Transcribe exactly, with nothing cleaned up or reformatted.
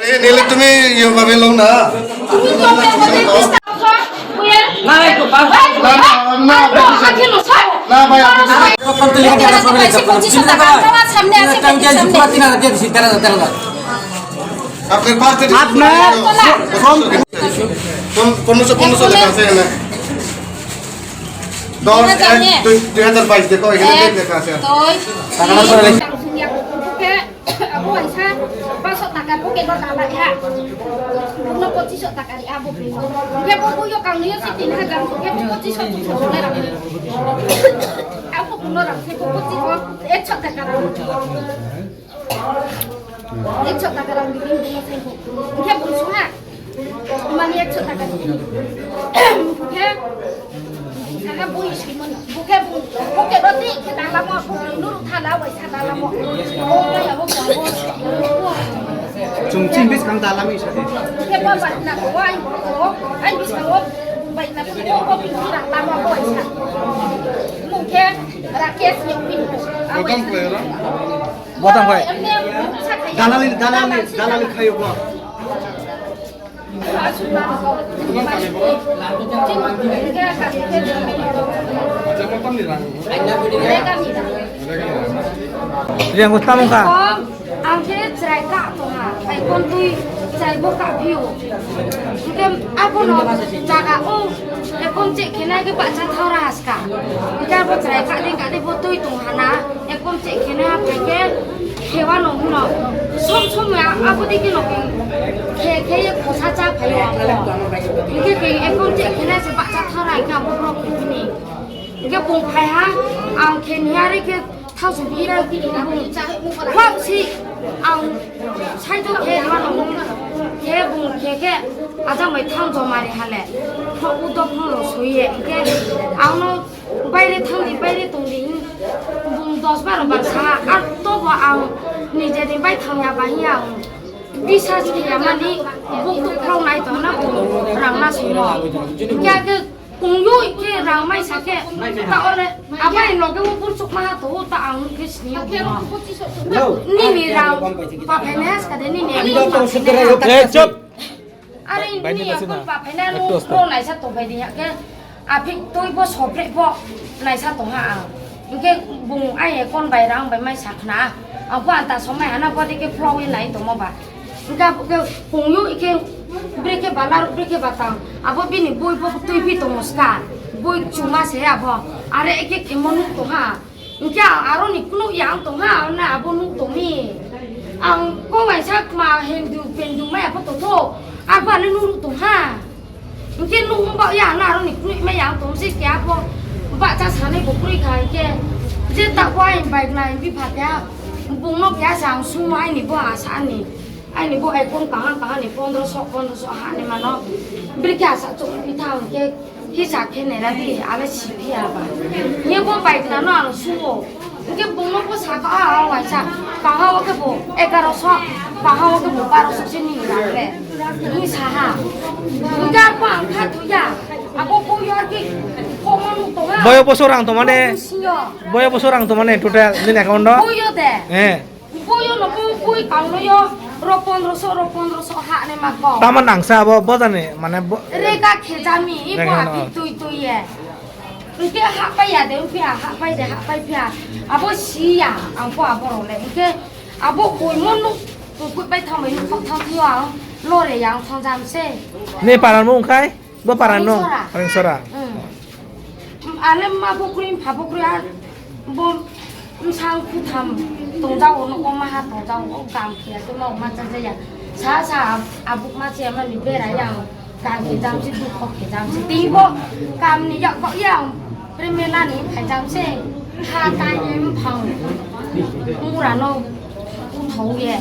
Eh, nile tumi yo babe lo na. না, না, না, ভাই, আপনি না। আপনার পাঁচটা টিকিট আপনার পন-, পনেরোশো, পনেরোশো লেখা আছে এখানে। দশ এক দুই, দুই হাজার বাইশ দেখো, এখানে ডেট লেখা আছে। Abo waisa, paso taka pocket o dala ha. Buno pochiso taka ri abo bini. Hingke bo buyo kangni yo se tin hajar, hingke bo pochiso pochiso rang. Abo buno rang se bo pochiso, ekso taka rang. Ekso taka rang bini buno se bo. Hingke bo suha. Mani ekso taka di. Bukhe, sana bui simon. Bukhe bu, bukhe roti khe dalamo, bukhe nuru thala bai sa dalamo. O ya bo bo. Chung chin bis kang dalami sa de. Bukhe ba ba na ko ai ko, ai bis ko bai na ko ko ko ra tamo bai sa. Bukhe Rakesh ni pin. Botang ko era. Botang ko. Dalali, dalali, dalali khayo bo. Riang ko tamung kha. Ang khe chwrai ka tongha, bai kon twi chwrai bo ka phio. Hingke abono jaga o ekon che khenai khe bacha thora haska. Hingke abo chwrai ka de ka de bo twi tong hana. Ekon che khene ha phai khe khewa no huno. Som som ya abo digi no khe khe khe ye khosa cha phai yo abo. Hingke khe ekon che khene se bacha thara hingke abo borok khe hini. Hingke bung phai ha ang khe ni are khe thao su bira bung cha. Khwak si ang sai to khe ma no khe bung khe khe ajang bai thang joma ri hale. Khwak u dok no sui ye hingke ang no Baire thangdi, baire tongdi, bung dos baro bar saha, ar tobo ang nijeni bai thangya ba hiya ang bisas khe ya mani buk tu khwlai nai to na bung rang ma simo. Kya ke kung yo ke rang mai sa ke ta ore abai loge o pur chuk ma ha to ta ang ke sini. Nini rang pa phaina has ka de nini. Eh, chup. Are nini akon pa phaina no naisa tongphai di hake. Aphik twi bo sopre bo naisa tongha ang. Hingke bung ai akon bai rang bai mai sakhna. Ang bo anta somai hana bo dike flow nai tongmo ba. Hingke abo ke pungyo ike breke balar breke batang. Abo bini boi bo twi bi tongo ska. Boi chuma se abo. Are eke khemo nuk tongha. Hingke aroni kunu yang tongha, na abo nuk tongmi. Ang kowai sak ma hendu pendu mai abo tongtho. Abo ano nuk tongha. Hingke nuk ba ya na aroni kunu mai yang tong se ke abo. Ba cha sani bo kuri khai ke. Je ta wai bai na bi pha ke. Bung no ke sa ang sung mai ni bo asa ni. Aini bo ekon kaham kaham ni pondroso, pondroso hani mano. Brikha sa chok pi thang ke, hisa khe nera di, ale si phi aba. Ye bo bai na no ang suo. Ke bung no bo sa ka a waisa. Kaha o ke bo egaroso, kaha o ke bo baroso se ni ra le. Ni sa ha. Ga pa ang kha tu ya. Abo ko yor ki ko mo nu to ha. Boyo boso rang to mane. Boyo boso rang to mane total nini account do. Boyo de. Eh. Boyo no bo bui kangno yo ro pondroso, ro pondroso ha ne ma ko. Tama nangsa abo bojani mane bo- Rega khejami i bo Rega no. Api tui tui ye. Hingke ha pai ya de, hingke ha pai de, ha pai pia. Abo si ya, ang po abo ro le. Hingke abo bui mo nuk, bui bai thang bai nuk thang thang thio ang lore yang thang jam se. Ne paran mo ungkhai? Bo para no? Paring sora. Paring sora. Hmm. Ale ma bukri, pha bukri a bo msang kutham tongjago no, o maha tongjago, o kam khia ke ma ma cha ya. Sa sa abuk ma che ma ni bera yang kam ke jam si duk kok ke jam si. Ti bo kam ni ya ko yang premela ni khai jam se. Ha ta ni phang. Mura no. Thau ye.